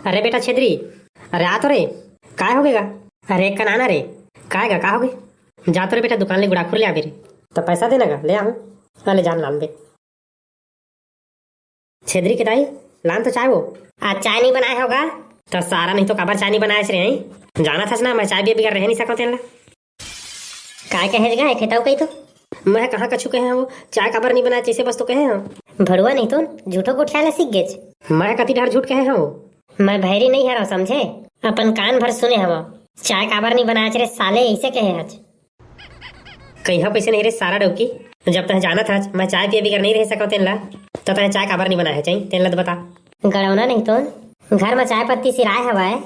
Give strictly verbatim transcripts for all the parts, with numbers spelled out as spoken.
अरे बेटा छेदरी, अरे आ तो रे। काय होगे गा? अरे एक कन आना रे। काय गा, का होगे? जा तो रे बेटा, दुकान ले गुड़ाखुर ले आबे रे। त पैसा देना गा, ले आहूं। अले जान लान बे। छेदरी के दाई, लान तो चाय वो। आज चाय नहीं बनाए होगा? त सारा नहीं तो काबर चाय नहीं बनाए रे, हैं? जानत हस ना, मैं चाय पिए बिगर रह नहीं सकंव तेन ला। काय कहे गा, एक ठे तव कही तो। मैं कहाँ कछु कहे हंव, चाय काबर नहीं बनाए, जैसे बस तो कहे हंव। भड़ुआ नहीं तो, झूठो गोठियाला सीख गेच। मैं कति डहर झूठ कहे हंव? मैं भैरी नहीं हरंव समझे, अपन कान भर सुने हवंव। चाय काबर नहीं बनाए रे साले, ऐसे कहे हच। कहिया पैसे नहीं रे सारा डौकी, जब तह जानत हच मैं चाय पिए बिगर नहीं रह सकंव तेन ला, त तह चाय काबर नहीं बनाए हच, तेन ला त बता। गड़ौना नहीं तो, घर में चाय पत्ती सिराए हवय,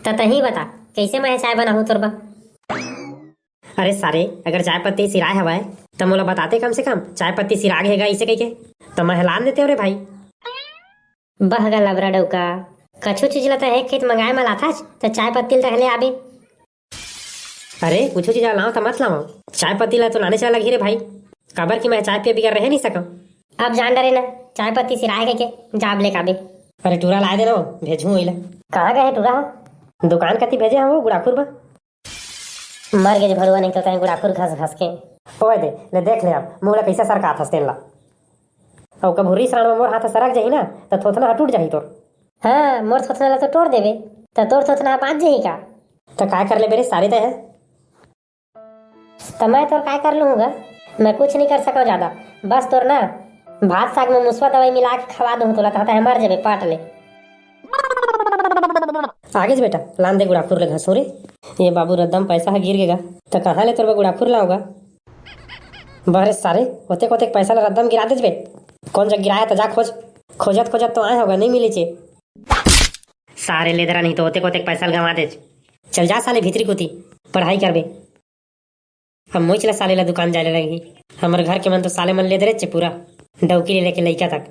त तही बता, कैसे मैं चाय बनाहूं तोर बर? अरे सारे, अगर चाय पत्ती सिराए हवय, त मोला बताते कम से कम, चाय पत्ती सिरा गे हे गा, इसे कहिके, त मैं लान देते रे भाई। बह गा लबरा डौका, कछु चीज ला तह एक खेत मंगाए म लाथच, त चाय पत्ती ल तह ले आबे। अरे, कुछु चीज ला लाओ त मत लाओ, चाय पत्ती ला तो लाने चला लगही रे भाई, काबर कि मैं चाय पिए बिगर रह नहीं सकंव। अब जान डरे ना, चाय पत्ती सिराए कहिके, जाब ले आबे। अरे टूरा लाए दे ना, भेजहूं ओइला। कहाँ गए हे टूरा? दुकान कति भेजे हंव वो गुड़ाखुर बर। मर गे भड़ुआ नहीं तो तह गुड़ाखुर घस घस के। ओए दे, ले देख ले अब, मुंह ला कैसे सरकात हस तेन ला। अउ कभू रीस रांड में मोर हाथ सरक जाही ना, त थोथना ह टूट जाही तोर। हाँ, मोर थोथना ला तो टोर देबे, त तोर थोथना ह बांच जाही का? त काय कर लेबे रे सारे तह? त मैं तोर काय कर लूहूं गा? मैं कुछ नहीं कर सकंव ज्यादा। बस तोर ना भात साग में मुसवा दवाई मिला के खवा दूहूं तोला, त तह मर जाबे पाट ले। आगेच बेटा, लान दे गुड़ाखुर ले घसों रे। ये बाबू रद्दम पैसा ह गिर गे गा, त कहाँ ले तोर बर गुड़ाखुर लाओं गा? बहरे सारे, ओतेक ओतेक पैसा ला रद्दम गिरा देच बे। कौन जग गिराए त जा खोज। खोजत खोजत तो आए होगा, नहीं मिली चे। सारे लेदरा नहीं तो ओतेक ओतेक पैसा ला गंवा देच। चल जा साले भीतरी कोती, पढ़ाई करबे। अब मोइच ला साले ला दुकान जाए ला लगही। हमर घर के मन तो साले मन लेदरेच चे पूरा, डौकी ले लेके लइका तक।